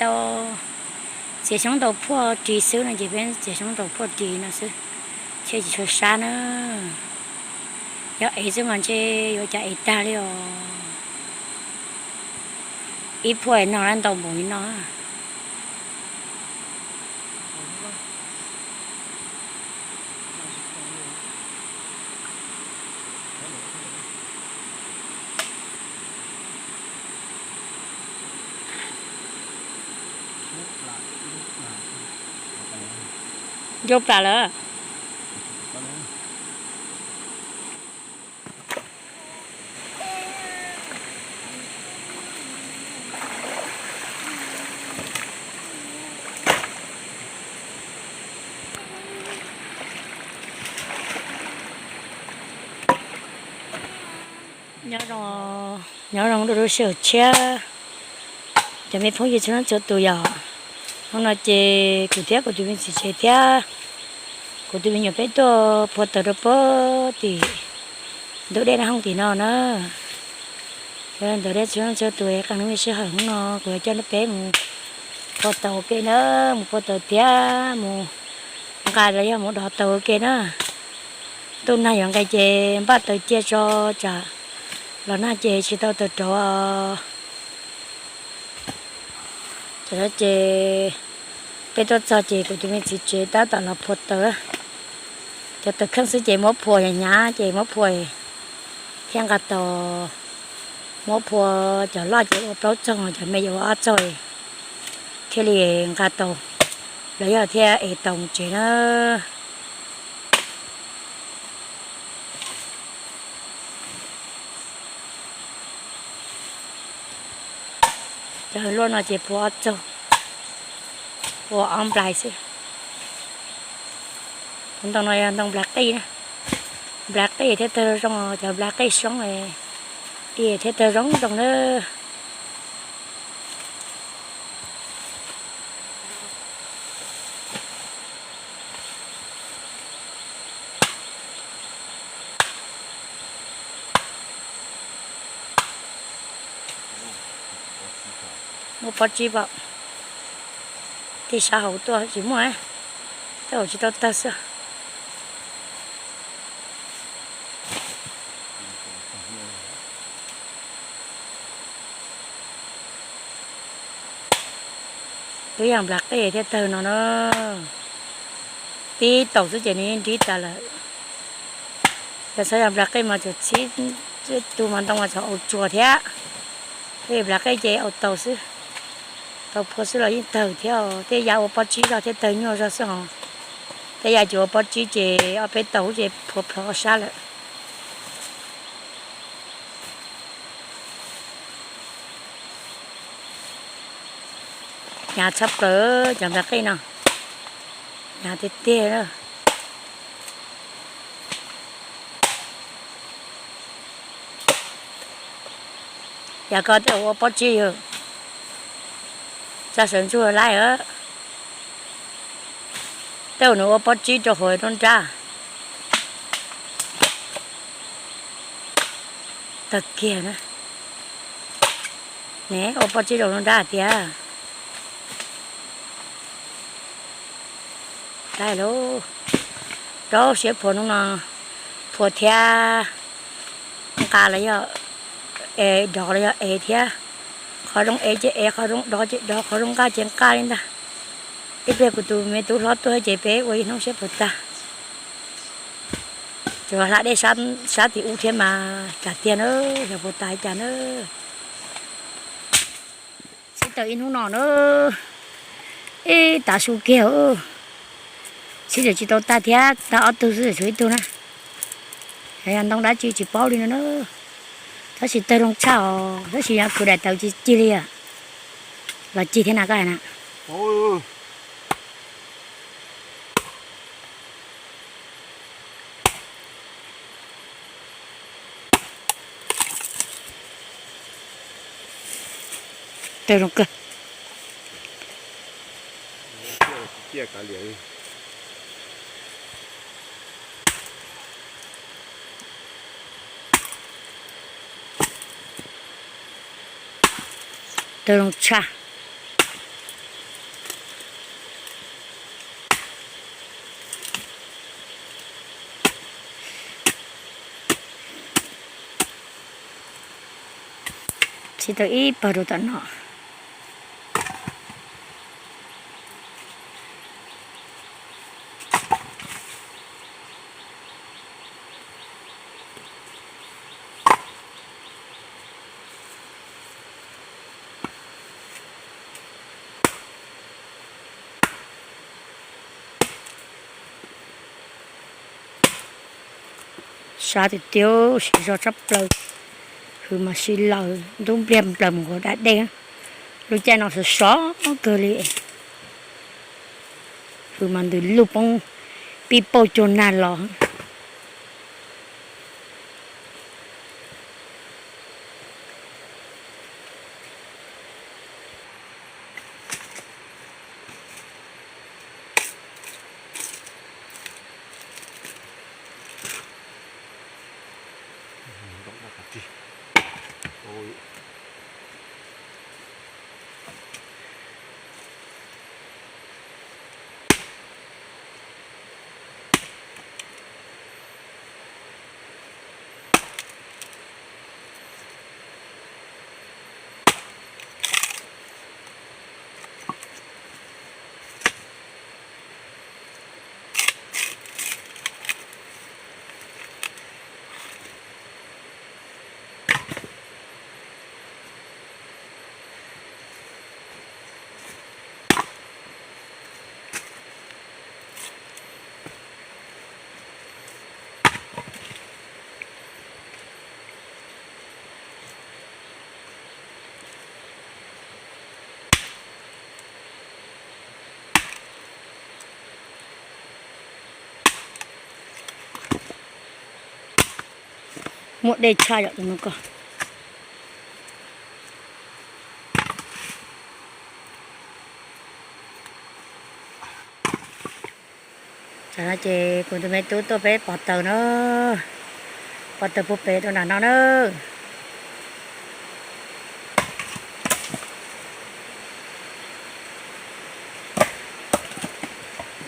Tau txiav xyoob ntaus phuaj ris xwb no ces peb txiav xyoob ntaus phuaj ris no xwb, ntshe tsis tshua sab na. Yog ev xwb mas ntshe yuav cas ev tag li os. Ib phuaj no lawv ntaus npaum li no. Ncau plas lawm. Nyob zoo, nyob zoo rau lub sij hawm tshiab, cov me phooj ywg txhua leej txhua tus yom. Hnub no ces kuv thiab kuv tus me txiv tsev thiab kuv tus me nyuam peb tuaj phua taws rau puag tim ntug dej nab hooj tim no na. Yog li ntawd nej txhua leej txhua tus qee hnub me sij hawm hnub no kuv yuav coj peb mus phua taws ua ke na, mus phua taws thiab mus nqa los yog mus dov taws ua ke na. Ntuj nag yuav nqis ces npaj taws cia tso, tsam los nag ces tsis tau taws rauv. Tam no ces peb tuaj txog ces kuv tus me txiv tsev tab tom los phua taws. Cov taws kheej xwb ces muab phua hnyav hnyav ces muab phua thiab nqa tau. Muab phua cov loj ces ua plaub txog, cov me ces ua ob txog thiaj li nqa tau, los yog thiaj ev tau mus tsev na. Cov luaj no ces phua ob txog, phua ob nplais xwb. Cov ntoo no yog ntoo nplais qij na, nplais qij thiaj tawg zoo, cov nplais qij soob li thiaj tawg zoo zoo na. Muaj pob tsib pom, tej sab hauv tuaj tsis muaj, tej hauv tsis tau tawg xwb. Twb yog nplais qij thiaj tawg no na. Tib taus xwb ces nws yeej nrib tas lawm. Yog txhob yog nplais qij mas tseem txhib, tu mas ntoo mas tseem au tsuas thiab. Tej nplais qij ces au taus xwb, tau phua xwb los yeej tawg thiab. Tej yav ua pob tsib zog thiaj tawg nyuaj zog xwb hos. Tej yav tsis ua pob tsib ces ob peb taus ces phua plho sab lawm. Hnyav tshaj plaws cov nplais qij no, hnyav tiag tiag. Yog koj tej ua pob tsib yog tsa sawv ntsuag laij, tej nws ua pob tsib rau hauv nruab nrab. Tawg kiag na. Ne ua pob tsib rau nruab nrab tiag. Laij lauj, rau siab phua hnub no, phua thiab nqa los yog ev, dov los yog ev thiab. Qhov zoo ev ces ev, qhov zoo dov ces dov, qhov zoo nqa ces nqa li ntag. Ib pliag kuv tus me tub hlob tuaj ces peb ua ib hnub siab puas tag. Tsuas hla dej sab tim ub thiab mas cas tiag na, xyov puas tas cas na. Sib taws ib hnub no na, ib tav su kiag, sib tseem tsis tau tag thiab, tag ob tug xwb tshuav ib tug na. Yog ntoo dab tsi tsis paub li no na, tab sis tawg zoo tshaj os, tab sis yog khwv daim tawv tsis cig li, los cig thiab na koj hais na. Tawg zoo kawg. Tawg zoo tshaj. Sib tau ib pawg rau tom no. Sab tiag tiag, siv zog tshaj plaws. Hws mas sib laws, ntub npliag plaws mus hauv dab dej. Lub caij no sov sov kawg li. Hws mas ntws lug poob pib pauj cuag nag los. Muaj dej tshaj yom tus no ko. Tam no ces kuv tus me tub tuaj peb pov taws na, pov taws puag pem rau nram no na.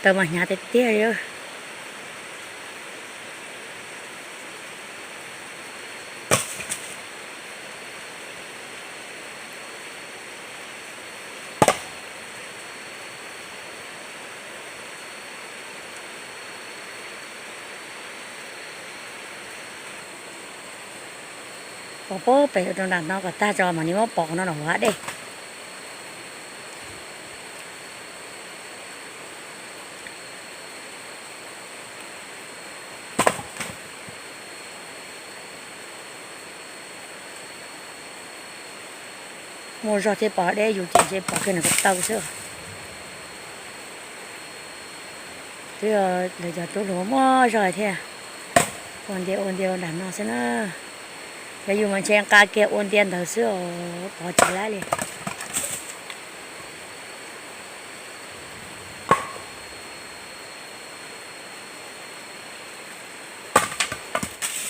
Taws mas hnyav tiag tiag li. Pov puag pem rau nram no kom tag tso mam li muab pov qhov no nram hav dej. Muaj zog thiaj pov deb, yus ces ntshe pov kiag nws ko taw xwb. Twb yog lawv cov tub hluas muaj zog thiaj ua ntia ua ntia nram no xwb na. Yog yus mas ntshe nqa kiag ua ntia ntawd xwb os, pov tsis laib li.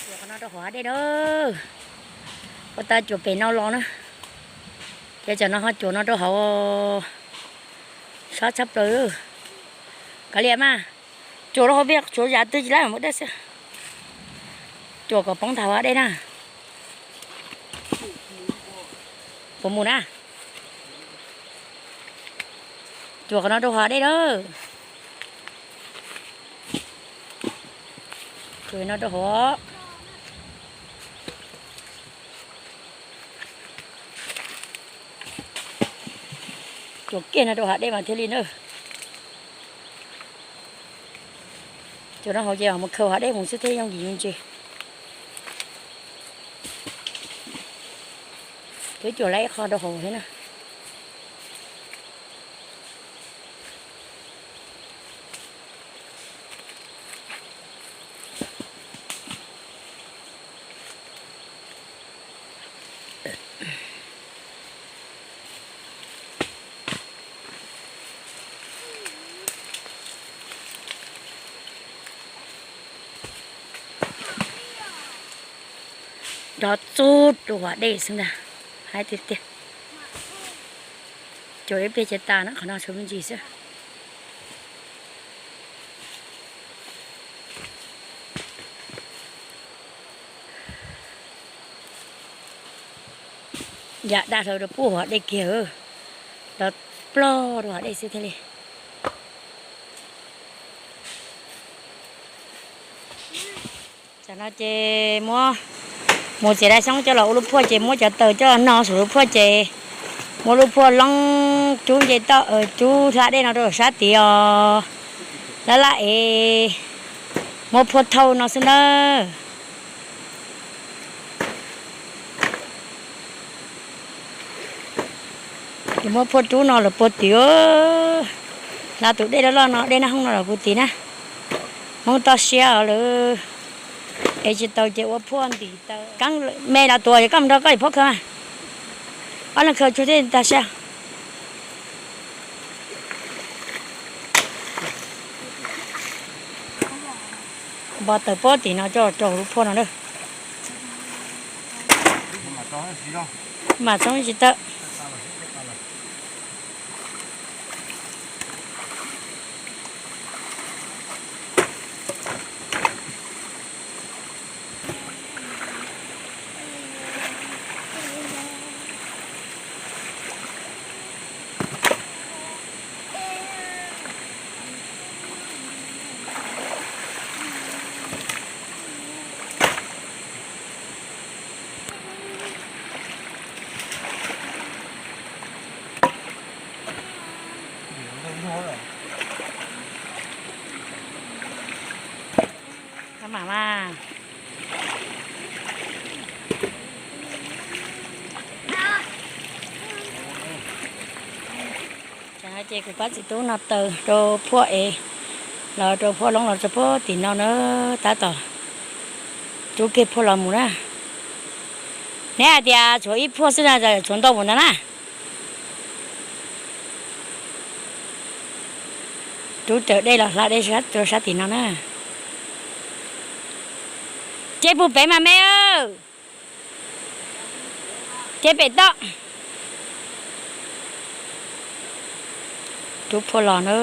Cuam qhov no rau hauv hav dej na. Ua tau cuam pem no los na. Ces tsam no ho cuam no rau hauv. Sab tshaj plaws. Kav liam mas, cuam rau hauv peb, cuam yav twg tsis laib mam ua dej xwb. Cuam kom poob nthav hav dej na. Puas mus na? Cuam qhov no rau hav dej na. Cuam no rau hauv. Cuam kiag no rau hav dej mas thiaj li na. Cuam no hauv ces mus khaws hav dej mus xwb thiaj yooj yim me ntsis. Twb cuam lawm ib qho rau hauv thiab na. Nrov txug rau hav dej xwb ntag, haib tiag tiag. Cuam ib pliag ces tas na, qhov no tshuav me ntsis xwb. Yam daj hlaws rau puag hav dej kiag, los ploj rau hav dej xwb thiaj li. Tam no ces muab mus txiav dab xyoob coj los ua lub phuaj ces muab cov taws coj los no saum lub phuaj ces muab lub phuaj loob cub nce toj cub hla dej no rau sab tid os. Laj laj es muab phuaj thauj no xwb nawb. Ces muab phuaj rub no lawm puag tid. Hla tus dej loj loj no, dej naj hooj no lawm puag tid na. Hmoob toj siab os lawm. Es tsis tau ces ua phuaj ntim taws. Keeb me los tuav, koj mus nrog koj niam phauj khaws mas. Ob leeg khaws tsuag thiaj tag siab. Npo taws puag tim no coj rau lub phuaj no na. Mam txhob tsis tawm. Mam mas. Ces kuv pab txiv tub no taws rau phuaj es, los rau phuaj loob los rau puag tim no na, tab tom rub kiag phuaj los mus na. Neb hais tias tshuav ib phuaj xwb na, tshuav ntau mus ntag na. Rub raws dej los hla dej rau sab tim no na. Ces puag pem mas me, ces pem toj. Rub phuaj los na.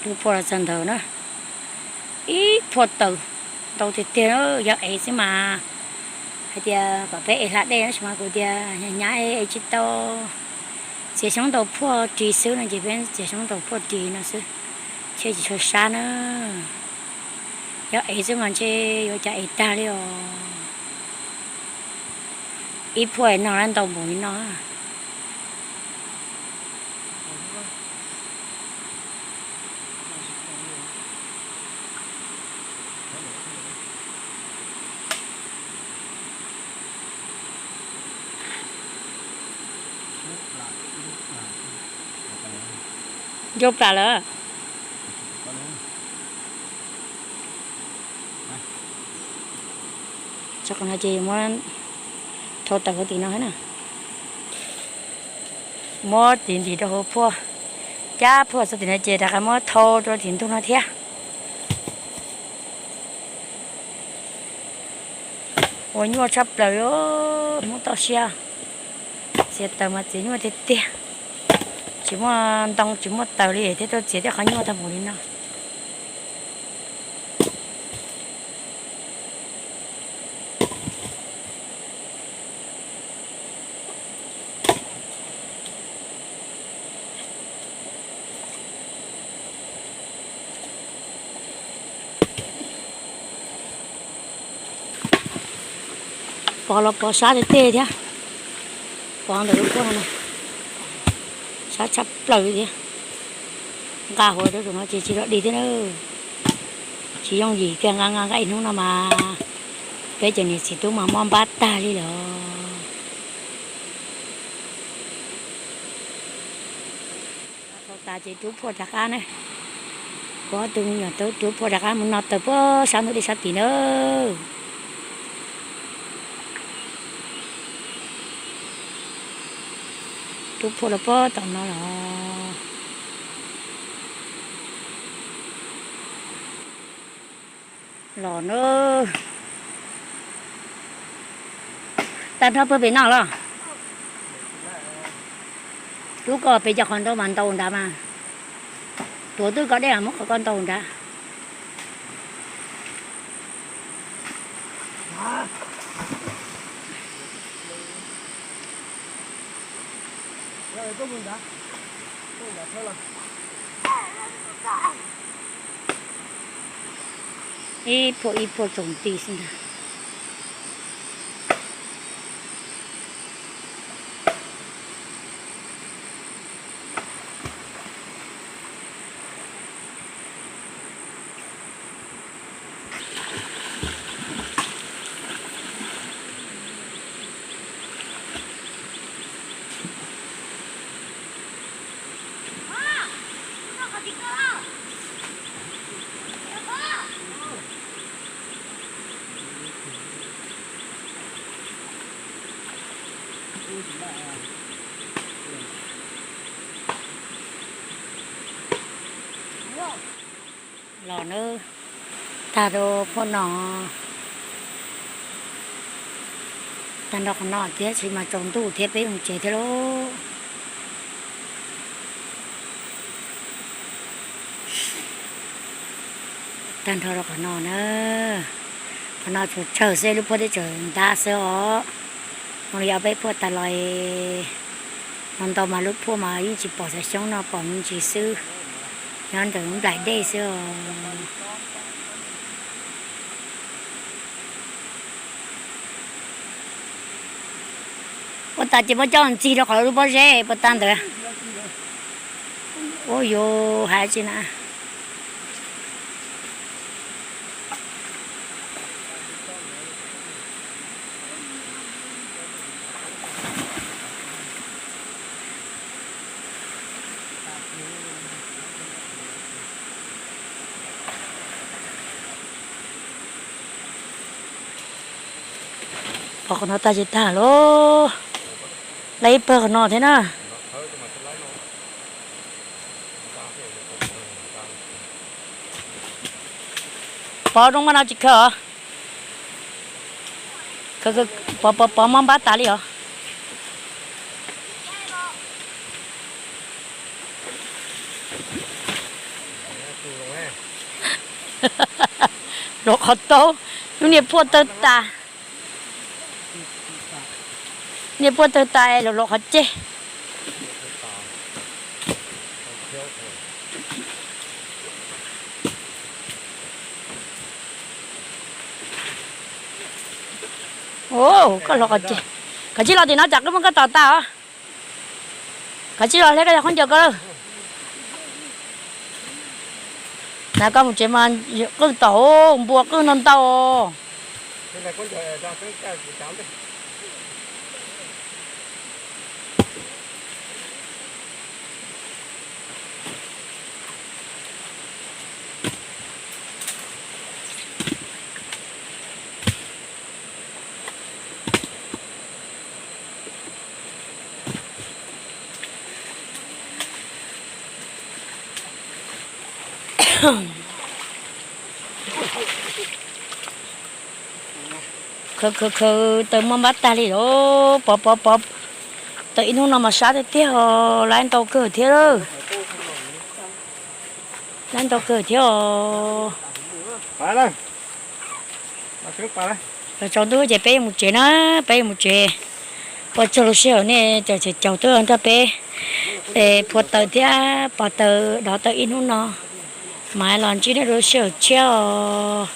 Rub phuaj los txog ntawd na. Ib phuaj taws ntau tiag tiag, yog ev xwb mas. Hais tias kom peb ev hla dej no tsis mas kuv tias hnyav hnyav es tsis tau. Txiav xyoob ntaus phuaj ris xwb no ces peb txiav xyoob ntaus phuaj ris no xwb, ntshe tsis tshua sab na. Yog ev xwb mas ntshe yuav cas ev tag li os. Ib phuaj no ntau npaum li no. Ncau plas lawm. Tso qhov no ces muab thau tawm hauv tim no na. Muab tiv ntim rau hauv phuaj, cab phuaj txog tim no ces rov qab muab thau rau tim ntug no thiab. Ua nyuaj tshaj plaws, Hmoob toj siab. Txiav taws mas txiav nyuaj tiag tiag. Tsis muaj ntoo tsis muaj taws li thiaj tuaj txiav tej qhov nyuaj tag npaum li no. Pov los pov sab tiag tiag thiab. Pov ntawm lub phuaj no sab tshaj plaws thiab. Nqa hauv rau saum no ces tsis tau dig thiab na. Tsis yooj yim kiag, nqa nqa nqa ib hnub no mas peb cov niam txiv tub mas mob npab tag li lawm. Thau tas ces rub phuaj rov qab na. Kuv ob tug me nyuam tub rub phuaj rov qab mus no taws puag sab ntug dej sab tid na. Rub phuaj los puag tom no los. Los na. Tag nrho puag pem no los. Rub kom pem cov qhov nrau mas ntau nrad mas. Tuav twb kom dej los muab qhov ko ntau nrad. Ib phuam ib phuam tsaus nti xwb ntag. Los nawb, tag rau phuam no, tag nrho qhov no thiab, tab sis mas tsaus ntuj thiab peb mus tsev thiab lauj. Tag nrho rau qhov no na, qhov no tsuas tsawg xwb, lub phuam teb tsaws ntab xwb os. Ua li ob peb phuam tas los, no ntau mas lub phuam mas yeej tsis pom xav xyoob no, pom me ntsis xwb, nyob ntawm lub nplaim dej xwb os. Ua tas ces muab coj ntxig rau qhov lub pob zeb puas tag ntawd. Ua yus hais tsis na. Pov qhov no tag ces tag lauj. Lawv ib pawg qhov no thiab na. Pov zoo mas no tsis khaws os. Pov, pov, pov mob npab tas li os. Los qhov taub, lub niag phuaj tawg tas. Niag phuaj tawg tas los los qhov ceg. Koj los qhov ceg, koj tsis los tim no tsam qwj muab koj tom tas os. Koj tsis los hle koj yog khaub ncaws koj lawm. Na koj mus tsev mas qwj tom, npua qwj no ntau. Khaws khaws khaws taws mob npab tag li os. Pov pov pov, taws ib hnub no mas sab tiag tiag os, lab ntau kawg thiab. Lab ntau kawg thiab os. Tsaus ntuj ces peb yuav mus tsev na, peb yuav mus tsev. Ua tsaug lub sij hawm nej caum tsev caum tuaj nrog peb phua taws thiab pov taws dov taws ib hnub no. Mas los ntsib nej lub sij hawm tshiab os.